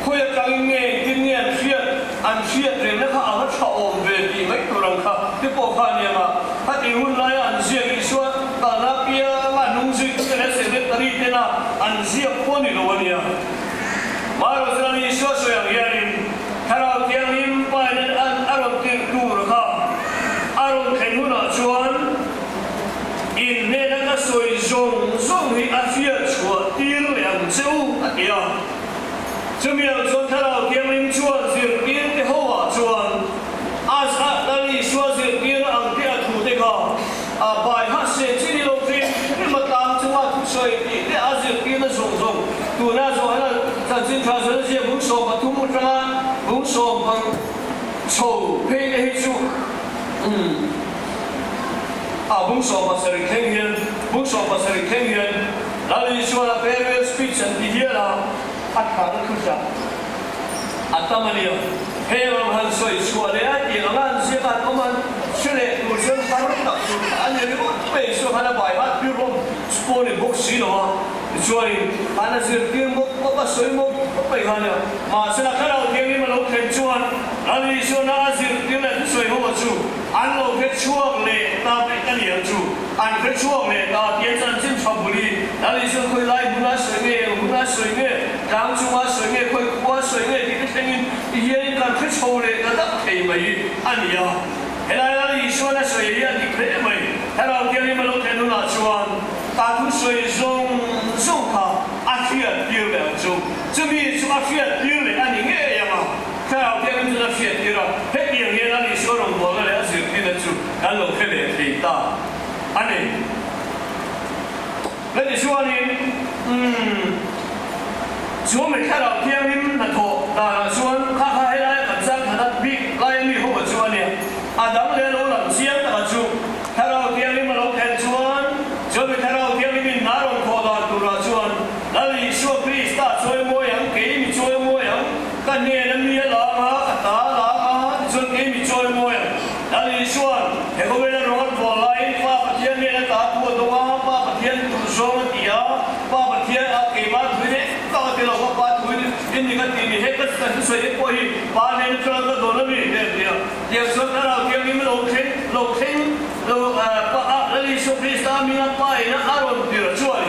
khawi atangin nge engtin nge an hriat, an hriat rengna kha a va tha awm ve tih mai tur ang kha te pawh kha a ni ang a. Khati hun laia an ziak Isua kalna pianga hnung zuitute leh secretary tena an ziak pawh a ni lo a nia. Marawh chuan Isua sawi ang hianin Thlarau Thianghlim pain a rawn tirh tur kha a rawn thlen hunah chuan in hnena ka sawi zawng zawng hi a hriat chhuah tir leh ang che u, a ti a. Chumi ang chuan Thlarau Thianghlim chuan zirtirte hoah chuan a Lal Isua zirtirna ang te a thute kha a bai ha se chi ni lo hrim hrim a tlang chunga thusawi tih te a zirtirna zawng zawng tuna Johana chanchin tha zawna zia bung 13 atanga bung 16 chho phei te hi chu umm a bung 17 thleng hian bung 17 thleng hian Lal Isuana farewell speech an ti hial a a thlahna thuchah a tam a nia. Heng ang han sawi chhuah leh a tih anga an ziak an awm an hre leh tur chuan har tak tur kha a ni ringawt mai chu khan a bai hat pir hlawm chu pawh a ni bawk si lo a. Tichuanin khan a zirtir mawp mawp a sawi mawp mawp mai kha a nia. Mahsela Thlarau Thianghlim a lo thlen chuan Lal Isuana a zirtir leh thusawi ho chu an lo hre chhuak leh ta vek a ni ang chu. An hre chhuak leh ta tih a chanchin tha bul i Lal Isua khawi lai hmuna sawi nge, eng hmuna sawi nge, tlang chunga sawi nge, khawi khua sawi nge tih te thlengin ti hianin kan hre chho leh ta dak thei mai hi a ni a. Helai Lal Isuan a sawi hi a dik hle mai. Thlarau Thianghlim a lo thlen hunah chuan ka thusawi zawng zawng kha a hriat tir leh ang chu. Chumi chu a hriat tir leh a ni ngei ang a. Thlarau Thianghlim chuan a hriat tir a, hetiang hian Lal Isua rawngbawlna leh a zirtirna chu kan lo hre leh thei ta a ni. Ka ti chuanin, Umm, chu mi Thlarau Thianghlim hnathawh danah chuan kha kha helaia kan chang khat a bik laia mi ho chu a nia. A dang leh lo lang chiang taka chu Thlarau Thianghlim a lo thlen chuan, chu mi Thlarau Thianghlimin hna rawn thawh dan turah chuan Lal Isua Krista chawimawi ang, kei mi chawimawi ang, ka hnena mi a lang a, ka ta a lang a, tichuan kei mi chawimawi ang. Lal Isua'n he khawvela rawng a thawn laiin Pa Pathian hnena ta thu a dawng a, Pa Pathian duh zawng a ti a, Pa Pathian a keimah thuin eng tak a ti lo kha Pa thuin i ni ka ti ni, he ka thusawi te pawh hi Pa hnena chuan ka dawn a ni te a ti a. Tiang chuan Thlarau Thianghlim lo thleng lo thleng lo Pa a Lal Isua Krista hminga Pa ina a rawn tir chuan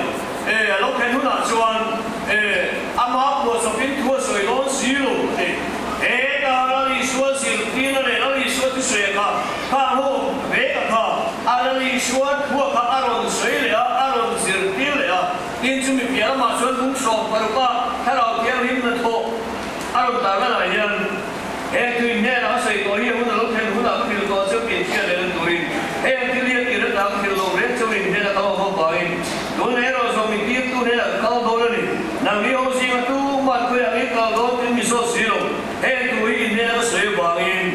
e a lo thlen hunah chuan e amah phuahchawpin thu a sawi dawn si lo a ti. Heta Lal Isua zirtirna leh Lal Isua thusawi kha kha ho vek a kha a Lal Isua thua kha a rawn sawi leh a, a rawn zirtir leh a. Tin chumi piah lamah chuan bung 16 a Thlarau Thianghlim hnathawh a rawn tarlan ah hian heng thu inhnenah a sawi tawh hi a hun a lo thlen hunah ka hrilh tawh cheu tih hriat leh na turin heng thil hi a tir atang ka hrilh lo reng cheu inhnenah ka awm avangin Tun erawh zawng mi tirtu hnenah ka kal dawn a ni. Nang hi ho zinga tumah khawiah nge kal dawn tiin mi zawt si lo. Heng thu hi inhnena ka sawi avangin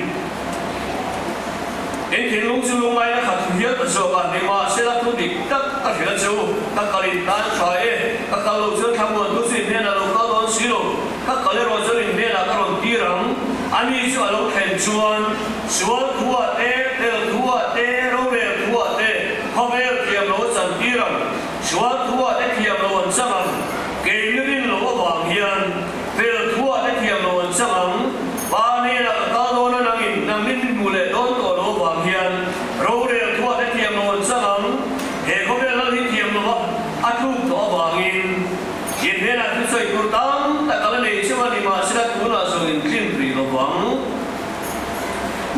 in thinlung chu lungngaina khat thu hial ta zawk a ni. Mahsela thu dik tak ka hrilh a che u, ka kal in tan tha e, ka kal loh chuan thlamuan thu chu inhnenah lo kal dawn si lo. Ka kal erawh chuan inhnenah ka rawn tir ang. Ani chu a lo thlen chuan sual thuah te, tel thuah te, rorel thuah te, Khawvel thiam lo a chan tir ang, sual thuah te thiam lo an chang ang, kei mi rin lo avang hian fel thuah te thiam lo an chang ang, Pa hnenah ka kal dawn a nangin nang min hmu leh dawn tawh lo avang hian rorel thuah te thiam lo an chang ang, he khawvel lal hi thiam lo a a tluk tawh avangin in hnenah thusawi tur tam tak a la nei cheu a, nimahsela tunah zawng in tlin rih lo vang.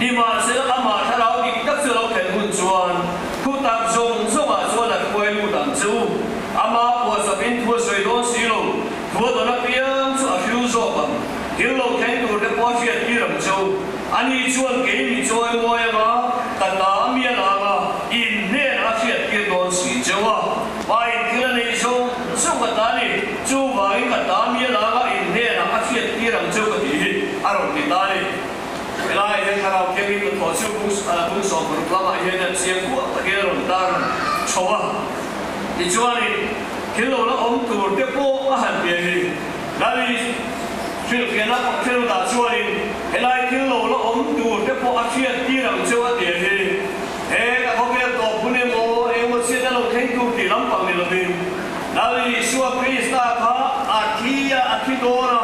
Nimahsela amah thlarau dik tak chu a lo thlen hun chuan thu tak zawng zawngah chuan a hruai lut ang che u. Amah pawh. chapin thu a sawi dawn si lo, thu a dawn apiang chu a hriu zawk ang. Thil lo thleng tur te pawh a hriat tir ang cheu. Ani chuan kei mi chawi mawi anga ka ta a mi a lang a, in hnenah a hriat tir dawn si cheu a. Pa in thil a neih zawng zawng ka ta a ni, chuvangin ka ta a mi a lang a, in hnenah a hriat tir ang cheu ka tih hi a rawn ti ta a ni. Helaiah hian Thlarau Thianghlim hnathawh chu bung 60 lamah hian a chiang kuah takin a rawn tar chho a. Tichuanin thil lo la awm tur te pawh a han pian hi. Lali hrilhfiahna pakhelutah chuanin helai thil lo la awm tur te pawh a hriat tir ang cheu a ti a hi. He ka khawvel tawp hun emaw engemaw chhiat a lo thleng tur tih lampang ni lovin Lal Isua Krista kha a thi a, a thi dawn a,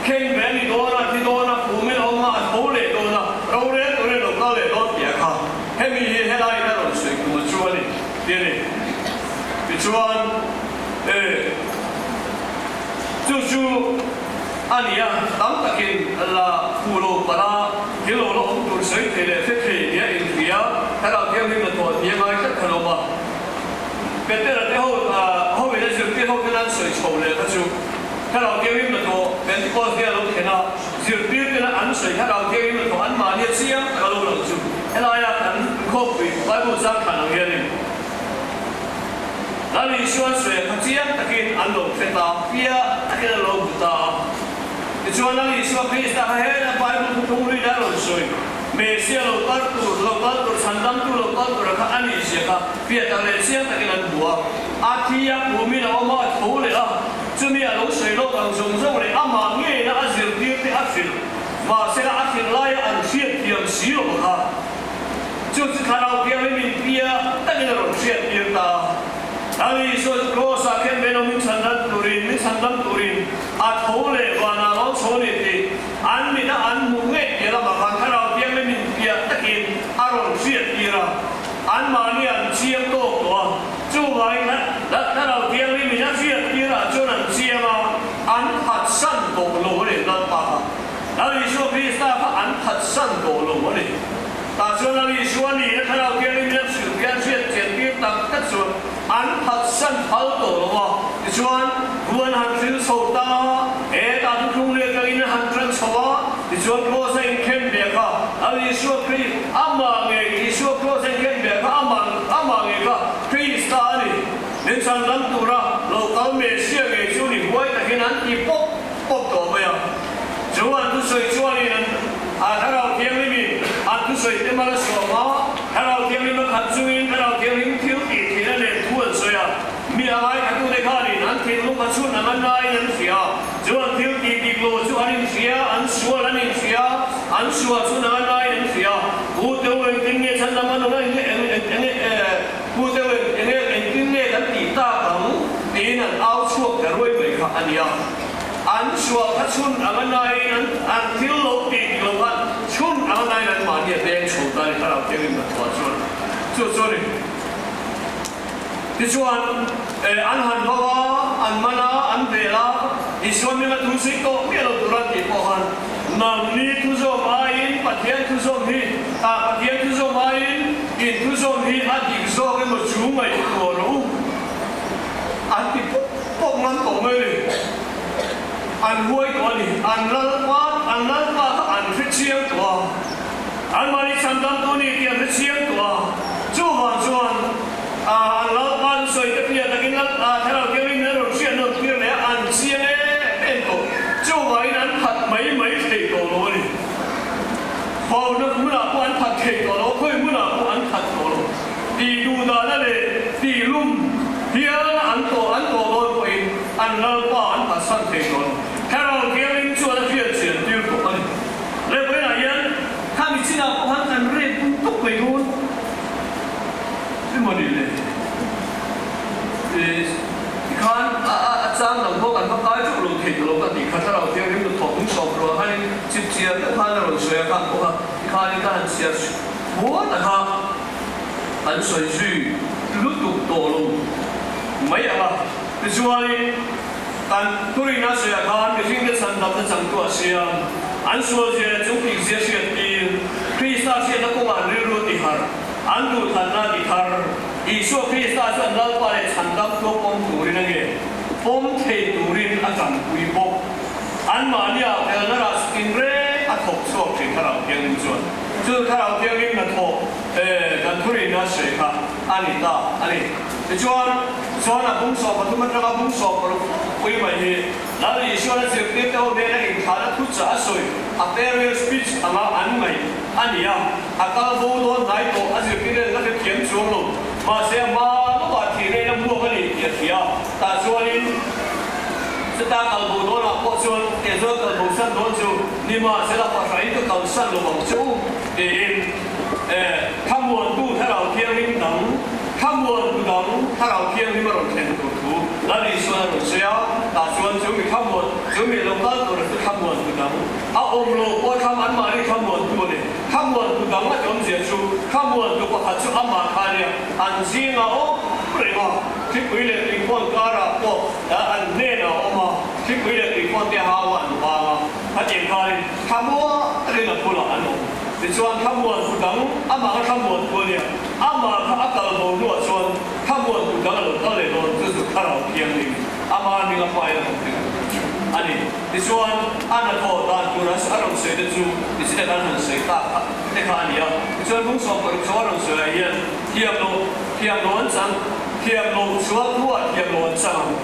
khen ve a ni dawn a, a thi dawn a, phumin a awm a, a tho leh dawn a, rorel turin a lo kal leh dawn tih a kha. Hemi hi helaiin a rawn sawi tum a chu a ni ti a ni. Tichuan, e, chu chu a ni a, tam takin la phu lo palh a, thil lo la awm tur sawi thei leh hre thei nia inhria, Thlarau Thianghlim hnathawh tih a ngai tlat khan awm a. Petera te ho, ho in a zirtir ho ten an sawi chho leh kha chu Thlarau Thianghlim hnathawh Pentecost Day a lo thlen a, zirtir tena an sawi Thlarau Thianghlim hnathawh anmahnia chiang tak a lo lang chu helaia kan inkhawmpui Bible chang thlan ang hianin Lal Isuan sawi a kha chiang takin an lo hre ta, fiah takin an lo hmu ta a. Tichuan Lal Isua Krista kha heta Bible thuthlung hlui a rawn sawi, Mesia lo kal tur, lo kal tur, chhandamtu lo kal tura kha a nih zia kha fiah tak leh chiang takin an hmu a. A thi a, kumin a awm a, a tho leh a, chumi a lo sawi lawk ang zawng zawng leh amah ngeina a zirtirte a hrilh, mahsela a hrilh laia an hriatthiam si lo kha. Chu chu Thlarau Thianghlim in pia takin a rawn hriat tir ta a. Lal Isua chu Kraws-ah khian Venom min chhandam turin, min chhandam turin a tho leh vanah lo chho ni tih an mit a an hmuh ngei piah lamah khan Thlarau Thianghlim in pia takin a rawn hriat tir a. Anmahni an chiang tawk tawh a. Chuvangin Thlarau Thianghlim in a hriat tirah chuan an chiang a, an phatsan tawh lo a ni Lalpa kha. Lal Isua Krista kha an phatsan tawh lo a ni. Tah chuan Lal Isua nihna Thlarau Thianghlim in a hrilh hian hriat chian tir tak tak chuan an phatsan phal tawh lo a. Tichuan, thu an han hril chho ta a, hetah thuthlung leh atangin an han tan chho a, tichuan Kraws a inkhen ve kha Lal Isua Kri, amah ngei Isua Kraws a inkhen ve kha amah amah ngei kha Krista a ni. Min chhandam tura lo kal Messiah ngei chu ni huai takin an ti pawp pawp tawh mai a. Chu an thusawi chuanin an a Thlarau Thianghlimin an thusawi te mal a sawm a, Thlarau Thianghlim a khat chungin Thlarau Thianghlim thil tih theihna nen thu an sawi a. Mi a ngaithlatute khanin an thinlung a chhun ang a nain an hria a, chu an thil tih dik lo chu an inhria, an sual an inhria, an sual chhun ang a nain an hria. Pu Teu engtin nge chhandam a nuna eng eng eng e Pu Teu eng eng engtin nge kan tih tak ang tiin an au chhuak ta ruai mai kha a nia. An sual kha chhun ang a nain an an thil lo tih dik lo khan chhun ang a nain an mahni a deng chho ta a ni Thlarau Thianghlim hnathawh chuan chu chu a ni. Tichuan an han hau a, an man a, an vel a, Isua hminga thu sawi tawh miah lo tura tih pawh khan nangni thuzawm aiin Pathian thuzawm hi ah Pathian thuzawm aiin in thuzawm hi a dik zawk emaw chu ngaihtuah rawh u an ti pawp pawp ngam tawh mai a ni. An huai tawh a ni. An lalpa an lalpa kha an hre chiang tawh a. Anmahni chhandamtu ni tih an hre chiang tawh a. Chuvang chuan an lalpa an sawi te piah takin lal Thlarau Thianghlim in a rawn hriat nawn tir leh a, an chiang em em tawh. Chuvangin an phat mai mai thei tawh lo a ni. Hauhna hmunah pawh an phat thei tawh lo, khawi hmunah pawh an phat tawh lo. Tih duhdahna leh tih lum hial an tawh an tawh dawn pawhin an lalpa an phatsan thei tawh lo. Thlarau Thianghlim chuan a hriat chian tir tawh a ni. Leh vawiinah hian khami chinah pawh khan kan rek bung tawp mai dawn emaw ni le? Tikhan a a chang dang pawh kan va kai teuh lo thei ta lo ka tih kha Thlarau Thianghlim nu thawk hming sawm ruah khanin chip chiar deuh khan a rawn sawi a khang pawh kha tikhanin ka han chhiar huat a kha an sawi zui lutuk tawh lo mai ang a. Tichuanin kan thurin a sawi ah khan mihringte chhandamna changtu a siam, an sualzia leh chungkikzia hriat tir, Krista hriatna kawngah an rilru a tiharh, an duhthanna a tithar. Isua Krista chuan Lalpa leh chhandamtu a pawm turin a nge. pawm thei turin a tanpui bawk. Anmahnia felna rah tinreng a thawk chhuak thin Thlarau Thianghlim chuan chu Thlarau Thianghlim hnathawh kan thurin a sawi kha a ni ta a ni. Tichuan, chuan a bung 13 atanga bung 16 pui mai hi Lal Isuan a zirtirte ho hnena inthlahna thuchah a sawi, a farewell speech anga an ngaih a ni a, a kal bo dawn hnai tawh a zirtirte la hrethiam chuang lo. Mahse a hma lawkah thihna in a hmuak a ni tih a hria. Tah chuanin chuta kal bo dawnah pawh chuan kei chuan kal bo san dawn chu nimahsela pahrahin ka kal san lo ang che u tiin thlamuantu Thlarau Thianghlim dang, thlamuantu dang Thlarau Thianghlim a rawn thlen tur thu Lal Isuan a rawn sawi a. Tah chuan chu mi thlamuan, chu mi lo kal tur chu thlamuantu dang a awm lo pawh thlam anmahni thlamuantu a ni. Thlamuantu dang a awmzia chu thlamuantu pakhat chu amah kha nia an zingah awm reng a. Thlipui leh tuikhawn karah pawh an hnenah a awm a, thlipui leh tuikhawn te hau a an vang a, khatiang khanin thlamuan takin a bulah an awm. Tichuan thlamuan tu dang amah kha thlamuan tu a nia, amah kha a kal bo hnuah chuan thlamuan tu dang a lo kal leh dawn, chu chu Thlarau Thianghlim ama hming a pain a rawn tir tur chu a ni. Tichuan a hnathawh dan tur a rawn sawi te chu tichite kan han sawi tak kha te kha a ni a. Tichuan bung 60 chaw a rawn sawi ah hian thiam loh thiam loh an chang. Thiam lo chuan hnuah thiam lo an chang ang.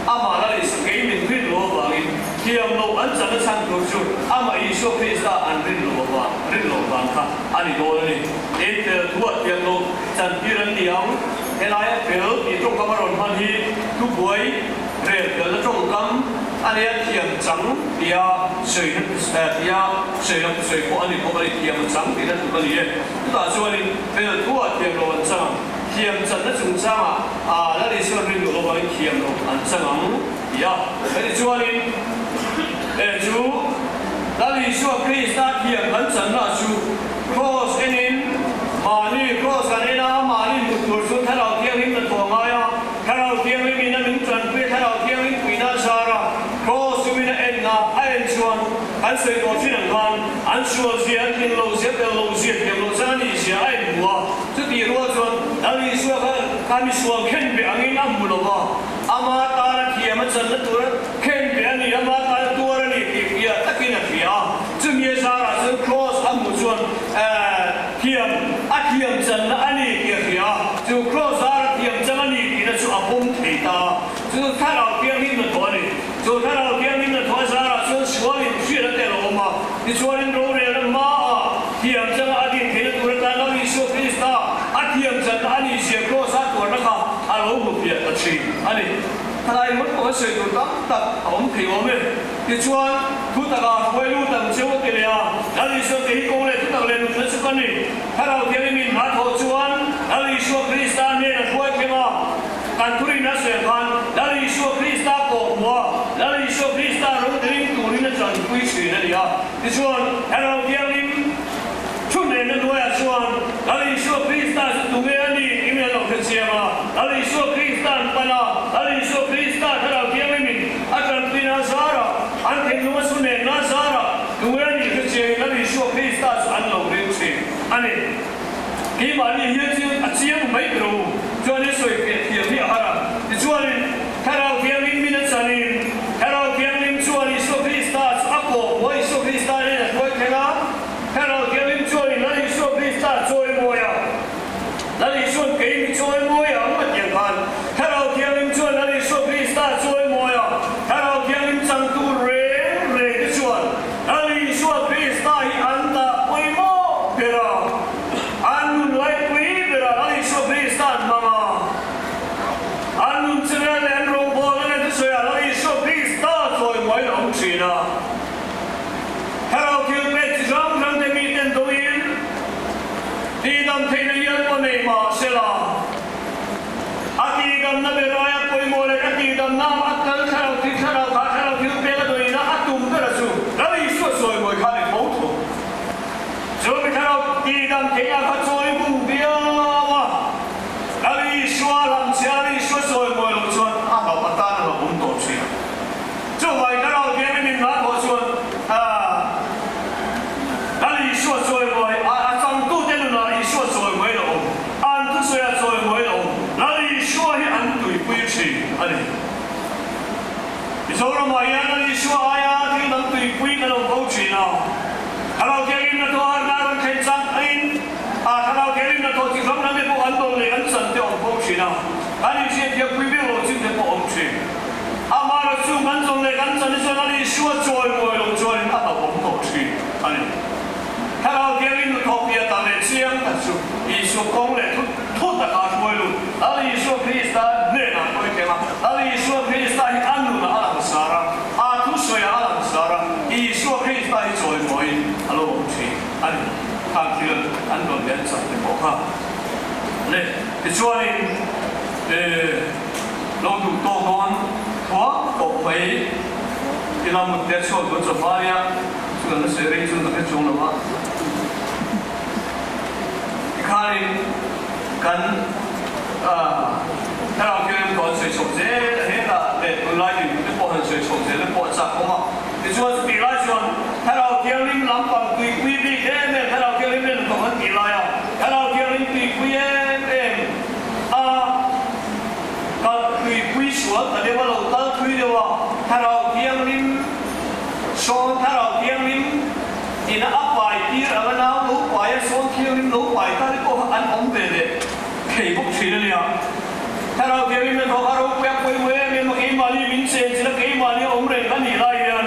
Amah la Isua kei min rin lo avangin thiam lo an chan a chhan tur chu amah Isua Krista an rin lo avang, rin lo vang kha a ni dawn a ni. Tin, fel thuah thiam lo chan tir an ni ang. Helaia fel tih tawngkam a rawn hman hi thubuai rel felna tawngkam a nia, thiam chang tia sawi tia sawi lam sawi pawh a ni bawk a ni, thiam a chang tihna tluk a ni e. Chutah chuanin fel thuah thiam lo an chang ang. Thiam channa chungchangah Lal Isuan rin duh lovangin thiam lo an chang ang ti a. Heti chuanin chu Lal Isua Krista thiam kan channa chu Kraws enin mahni Kraws kan en a, mahni hmuh tur chu Thlarau Thianghlim na thuah ngai a, Thlarau Thianghlim in a min tanpui a, Thlarau Thianghlim puihna a zar a, Kraws chu min a en a, a en chuan kan sawi tawh thin ang khan an sual zia, an tlin lo zia, tel lo zia, thiam loh zan a nih zia a en hmu a. Chutih rual chuan Lal Isua kha kha misual khen ve angin a hmu lo va, ama tana thiam a channa tura khen ve a ni, ama tana tuar a ni tih fiah takin a hria a. Chumi a zarah chuan Kraws a hmuh chuan thiam a thiam channa a ni tih a hria a, chu Kraws zara thiam chang a ni tihna chu a pawm thei ta a. Chu Thlarau Thianghlim hnathawh a ni. Chu Thlarau Thianghlim hnathawh a zarah chuan sualin hriat a tel a awm a, tichuanin rorelna hmaah thiam changa a din theihna tur atan Lal Isua Krista a thiam channa a nih zia Kraws a tuarna kha a lo hmu fiah ta thin a ni. Thalai ngawt pawh a sawi tur tam tak a awm thei awm e. Tichuan, thutakah hruai lut ang cheu a ti leh a, Lal Isua ke hi kawng leh thutak leh nunna chu ka ni. Thlarau Thianghlimin a thawh chuan Lal Isua Krista hnena hruai thleng a, Kan thurin a sawi khan Lal Isua Krista pawh hmu a, Lal Isua Krista ro ding turin a chanpui thin a ni a. Tichuan, Thlarau Thianghlim thu nena hnuaiah chuan Lal Isua Krista chu tunge a ni tih min lo hre chiang a. Lal Isua Krista an pan a, Lal Isua Krista Thlarau Thianghlimin a tanpuina a zar a, an thinlung a su nenna a zar a, tunge a nih hre chiangin Lal Isua Krista chu an lo ring thin a ni. Keimahni hian chu a chiang mai ber u, chuanin sawi fiah thiam hi a har a. Tichuanin, Thlarau Thianghlim min a chanin, Thlarau Thianghlim chuan Isua Krista chu a kawh hmuh a, Isua Krista nen a hruai thleng a, Thlarau Thianghlim chuanin Lal Isua Krista a chawi mawi a, Lal Isua'n kei mi chawi mawi ang a tih ang khan, Thlarau Thianghlim chuan Lal Isua Krista a chawi mawi a, Thlarau Thianghlim changtu reng reng te chuan Lal Isua Krista hi an dah pawimawh ber a, an nun laipui ber a Lal Isua Krista an hmang a, an nun chirel leh an rawngbawlna leh thusawi ah Lal Isua Krista chawimawiin a awm thin a. Thlarau thil pek chi hrang hrang te miten dawin tihdam theihna hian pawh nei mah sela, A tihdamna ber aia pawimawh leh a tihdamna a kal thlarau thil thlarau kha thlarau thil pek a dawina a tum ber a chu Lal Isua sawimawi kha a ni tho tho. Chu mi thlarau tihdam theihna kha chawi bung viau a, Lal Isua lamchhia Lal Isua sawimawi loh chuan a hlauh atan a hlauhawm tawh thin. Chuvai thlarau thianghlim in hna thawh chuan Lal Isua sawimawi a changtute nunah Isua sawimawi lo awm. An thusawi a chawimawi lo, Lal Isua hi an tuipui thin a ni. Zoramah hian Lal Isua aia thil dang tuipui kan awm fo thin a. Thlarau Thianghlim hnathawh harna a rawn thlen chang angin a Thlarau Thianghlim hnathawh chi hrang hrang te pawh kan tawn leh kan chan te a awm fo thin a. Kan inhriatthiam pui ber lo chin te pawh a awm thin. Amaherawhchu chung kan tawn leh kan chan hi chuan Lal Isua chawimawi loh chuanin a hlauhawm tawh thin a ni. Thlarau Thianghlim hnathawh piah ta leh chiang tak chu Isua kawng leh thut thut taka a hruai lut Lal Isua Krista hnenah pawh i keng a. Lal Isua Krista hi a nunah a langsar a, a thusawiah a langsar a, Isua Krista hi chawimawiin a lo awm thin a ni. Khang thil an rawn leh an chak te pawh kha le. Tichuanin lo duh tawk dawn thuak tawh mai ila mut te chhuak dawn chawhma nia chu kan la sawi rei chu ka hre chuang lo a. Tikhanin kan thlarau thianghlim tawh an sawi chhoh zel a, hetah leh tunlai dinhmun te pawh han sawi chhoh zel te pawh a chak awm a. Tichuan chutih lai chuan thlarau thianghlim lampang tuipui bik em em, thlarau thianghlim len tawh kan tih laia thlarau thianghlim tuipui em em a kal tuipui sual ta deuh a, lo kal thui deuh a, thlarau thianghlim sawn thlarau thianghlim ina a pai tir anga nau lo pai a sawn thianghlim lo pai ta te pawh an awm ve leh thei bawk thin a nia. Thlarau thianghlim hnathawk a ropui a pawimawh em em a, keimahni min chen chin a, keimahni a awm reng a nih lai hian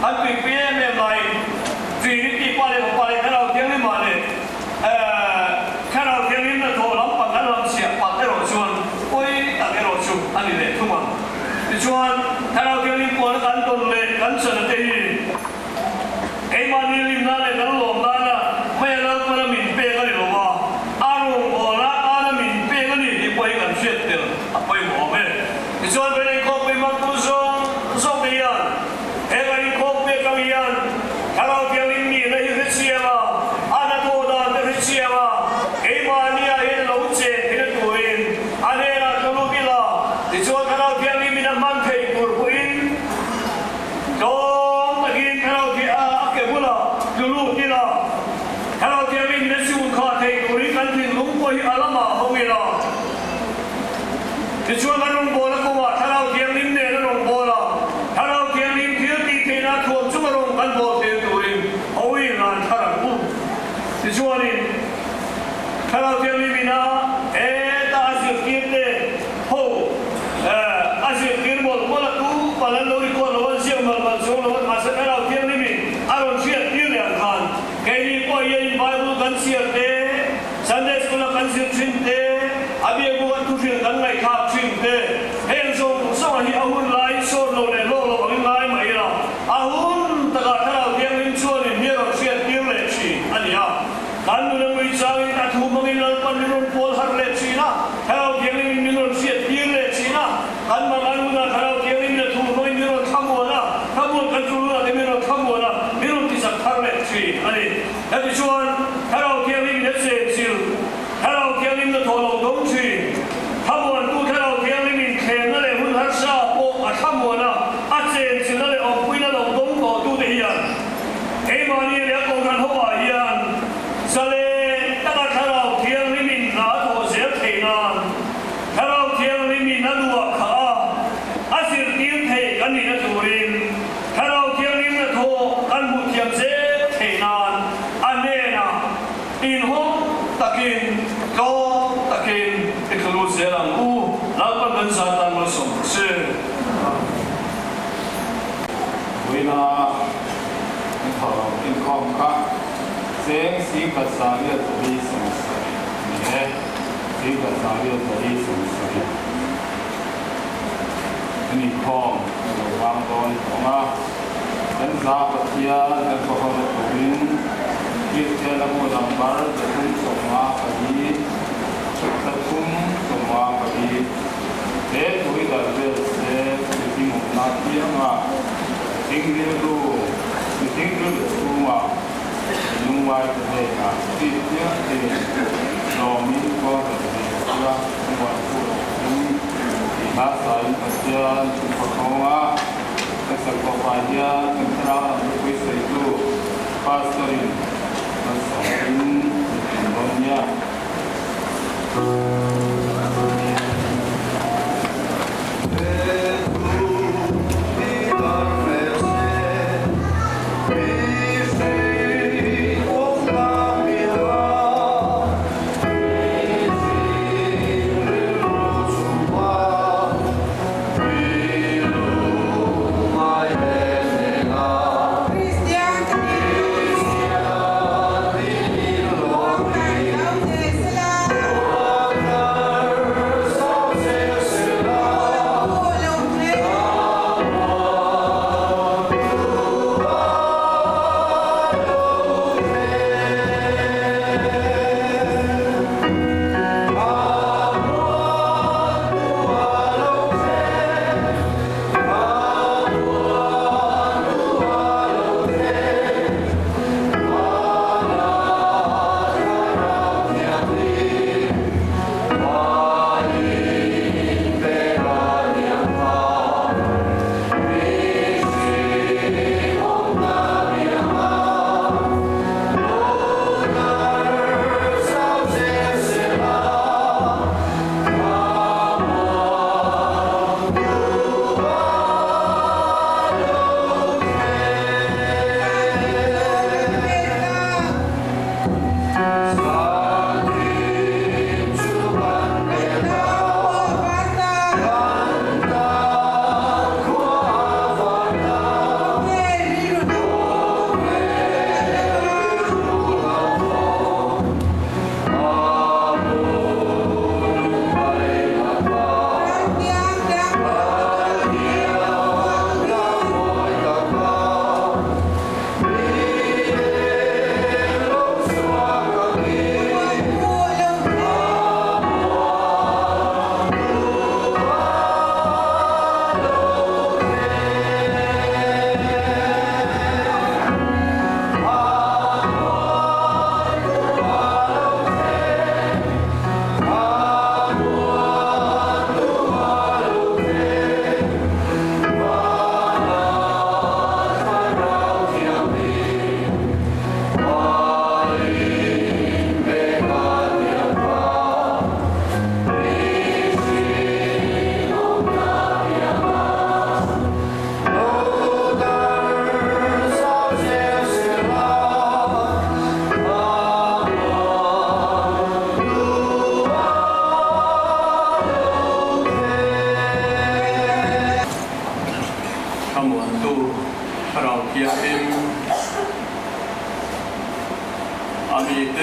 an tuipui em em lai Trinity Pa leh Fapa leh Thlarau Thianghlimah leh Thlarau Thianghlim hnathawh lampang kan lam chhiah palh erawh chuan pawi tak erawh chu a ni leh thung ang. Tichuan Thlarau Thianghlim puana kan tawn leh kan chana te hi Keimahni rinna leh kan lawm nana hmeichhe Lalpana min pek a ni lo a, a rawngbawlna atana min pek a ni tih pawh hi kan hriat tel a pawimawh awm e. Tichuan kan inkhawmpui hmangtu zawng zawng te hian he kan inkhawmpui atang hian Thlarau Thianghlim nihna hi hre chiang a, a hnathawh dan te hre chiang a, keimahniah hian lo chen theihna turin a hnenah tlu lut ila, tichuan Thlarau Thianghlim in a hman theih tur pawhin Tlawm takin Thlarau Thiah a a ke bulah tlu lut ila, Thlarau Thianghlim min a siun kha theih turin kan thinlung pawh hi a lamah hawng ila. Tichuan a rawngbawla kawngah Thlarau Thianghlim nen a rawngbawla, Thlarau Thianghlim thil tih theihna thuam chunga rawng kan bawl theih turin hawi ngan thar ang u. Tichuanin Thlarau Thianghlim ina heta a zirtirte Ho, eh, a zirtir mawlh mawlh a tu pal an lo record lo an ziak mal mal chuang lo a, mahse Thlarau Thianghlimin a rawn hriat tir leh ang khan keini pawh hianin Bible kan chhiar te, Sunday School a kan zir thin te, a biakbu kan thuhrilh kan ngaihthlak thin te, heng zawng zawng a hi a hun laiin sawt lo leh hlawk lo angin ngai mai ila, a hun takah Thlarau Thianghlim chuanin mi a rawn hriat tir leh thin a ni a. Kan nun a mui changin a thu hmangin Lalpan min rawn pawl harh leh thin a, Thlarau Thianghlimin min rawn hriat tir leh thin a. Kan mangan hunah Thlarau Thianghlimin a thu hmangin min rawn thlamuan a, thlamuan kan tul hunah te min rawn thlamuan a, min rawn tichak thar leh thin a ni. Heti chuan Thlarau Thianghlimin a chenchilh, Thlarau Thianghlim na thaw lo dawng thin. Thlamuantu Thlarau Thianghlimin thlenna leh hun harsa pawh a thlamuan a, a chenchilhna leh awmpuina lo dawng tawhtute hian, Keimahni leh a kohhran hoah hian zalen taka Thlarau Thianghlimin hna a thawh zel theih nan Thlarau Thianghlimin a luah khah a, a zirtir theih kan nihna turin Thlarau Thianghlim hnathawh kan hmuh thiam zel theih nan a hnenah inhawng takin tlawm takin i tlu lut zel ang u. Lalpan kan zan tan malsawm rawh se. Vawiina inthawh inkhawm kha cheng singkhat sangriat zali 70 ni e, singkhat sangriat zali 70 an inkhawm a lo vang dawn tawng a, kan za Pathian kan kohhawna turin Kristian a hmun number 354, 354. He tui dal vel se mihring awmna pianga mihring rilru, mihring rilru chhunga minungngai te hnenah Kristian te lawmin khua kan nei sia muan phu lo thung tih hla sain Pathian chu khawthawnga kan sakawpah hian kan thlarau lam thupui sawitu Pastor-in malsawmin min tum dawn nia.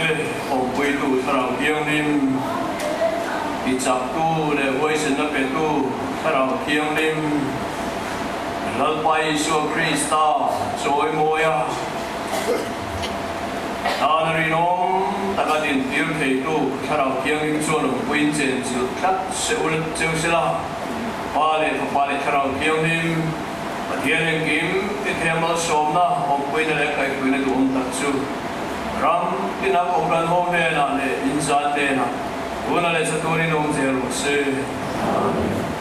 te awmpuitu Thlarau Thianghlim, tichaktu leh huaisenna petu Thlarau Thianghlim, Lalpa Isua Krista chawimawia tana rinawm taka dintir theitu Thlarau Thianghlim chuan awmpuiin chenchilh tlat se ul cheu sela, Pa leh Fapa leh Thlarau Thianghlim, Pathian engkim tithei malsawmna, awmpuina leh kaihpuina duhawm tak chu ram tina Kohhran ho hnenah leh inzan hnenah tuna leh chatuanin awm zel rawh se. Amen.